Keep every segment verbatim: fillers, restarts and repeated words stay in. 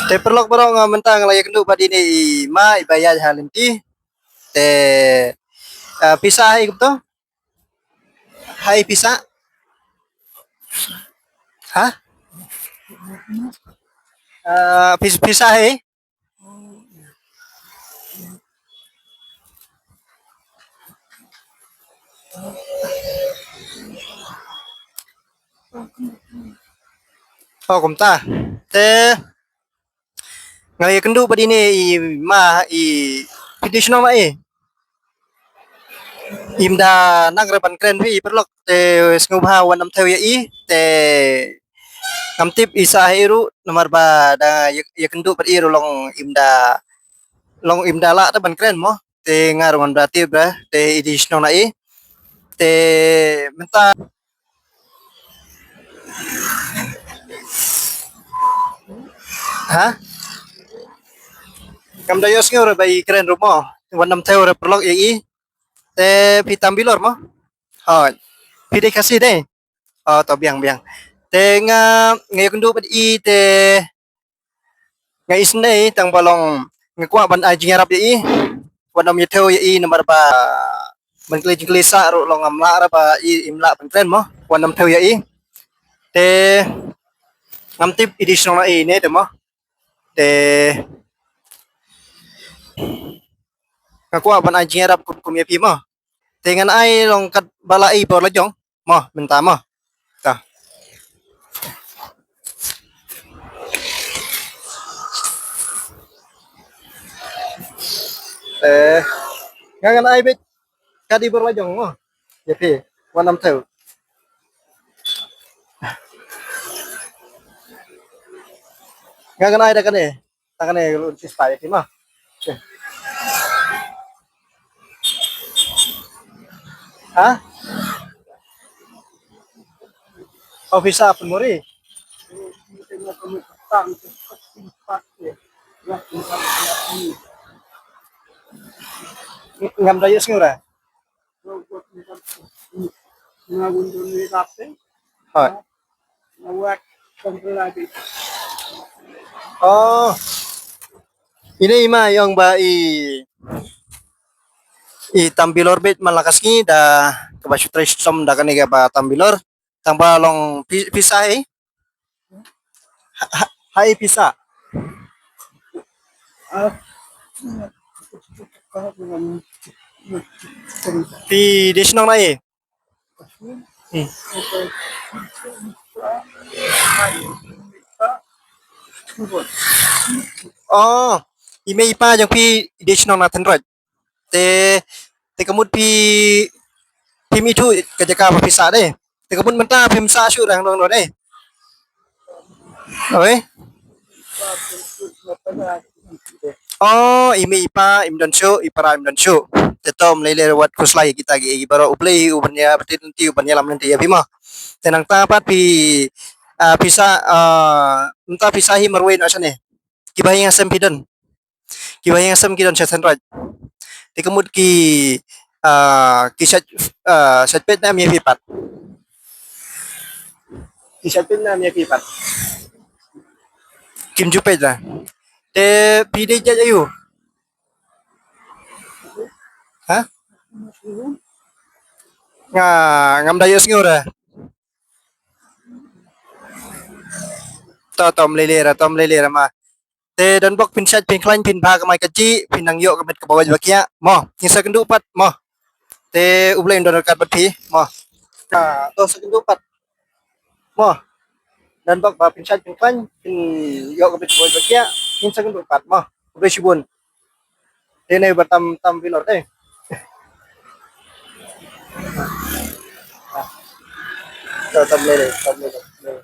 Te paralok baroh, nga mynta nga la ïakynduh bad ine i ma iba ïaid ha lynti. Te, ah, pisa hi kumto? Hi pisa? Ha? Ah, pis-, pisa hi? Oh, kumta. Te nga ïakynduh bad ine i ma i phi dei shnong na ei? Im da nang re ban kren phi paralok te sngewbha wan ym thew ïa i te ngam tip i sah hi ruh namar ba da ïa, ïakynduh bad i ruh long im da, long im da lah te ban kren mo. Te nga ruh ngam da tip re te i dei shnong na ei. Te mynta Ha? Ngam da ïohsngew re ba i kren ruh mo. Wan ym thew re paralok ïa i. Te phi tam Bilor mo? Hooid. Phi dei Khasi dei? Oh, to biang biang. Te nga, nga ïakynduh bad i te nga isynei tang ba long nga kwah ban ai jingïarap ïa i. Wan ym ïa thew ïa i namar ba ban kylli jingkylli sah ruh long ngam lah re ba i im lah ban kren mo. Wan ym thew ïa i. Te ngam tip i dei shnong na ei ne te mo. Te nga kwah ban ai jingïarap kum, kum ïa phi mo. Te ngan ai long kat ba la i bor la jong mo mynta mo. Ta. Eh, nga ngan ai bit kat i bor la jong mo. Ïa phi, wan ym thew. Nga ngan ai da kane. Ta kane lun sis pai ti ma. Ha? Officer pun muri. Ngam da ïohsngew re. Hooid. Oh. Ine i ma i ong ba i, i tam Bilor beit man la ka sngi da kaba shu trei shitom da kane kaba tam Bilor. Tang ba long pi-, pisa hi. Ha, ha, hai pisa. Phi dei shnong na ei? Hmm. Oh, i mei i pa jong phi dei shnong na Thynroit. Te, te ka mut phi, phim ithuh ka jaka ba phi sah dei. Te ka mut mynta phim sah shuh rang dong dong dei. Oi. Oh, i mei i pa im don shuh, i para im don shuh. Te to ym lei lei wat khuslai kita ki, ki baroh U Blei u ban ïa bteng lynti u ban ïalam lynti ïa phi mo. Te nangta pat phi, ah, phi sah, ah, mynta phi sah hi marwei noh shane. Kiba ïeng ha sem phi don. Kiba ïeng ha sem ki don sha Thynroit. Te ka mut ki, ah, ki shait, ah, shait peit ne em ïa phi pat. Ki shait peit ne em ïa phi pat. Kim ju peit la. Te phi dei jait aïu? Ha? Nga, ngam da ïohsngew re. To, to ym lei lei re, to ym lei lei re ma. Te don bok phin shait phin khlaiñ phin bha kamai kajih, phin nang ïoh ka met kaba wait ba khiah. Mo, ngin sa kynduh pat mo. Te U Blei un don ryngkat bad phi mo. Ah, to sa kynduh pat. Mo. Don bok ba phin shait phin khlaiñ phin ïoh ka met kaba wait ba khiah. Ngin sa kynduh pat mo. U Blei shibun. Te ne ba tam, tam Bilor te. To tam lei lei, tam lei lei.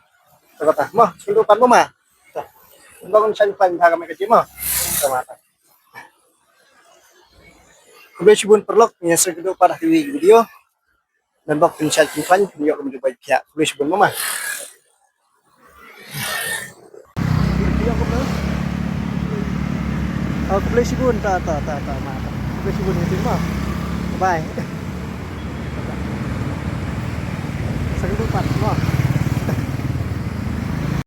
To kata. Mo, sa kynduh pat mo ma. To. Bok un shait phin khlaiñ bha kamai kajih mo. To ma ta. Khublei shibun paralok, ngin sa kynduh pat ha kawei ka video. Don bok phin shait phin khlaiñ phin ïoh ka met kaba wait ba khiah. Khublei shibun mama. Oh, khublei shibun ta ta ta ta ma ta. Khublei shibun ïa phi ma. Bye. Sa kynduh pat ma.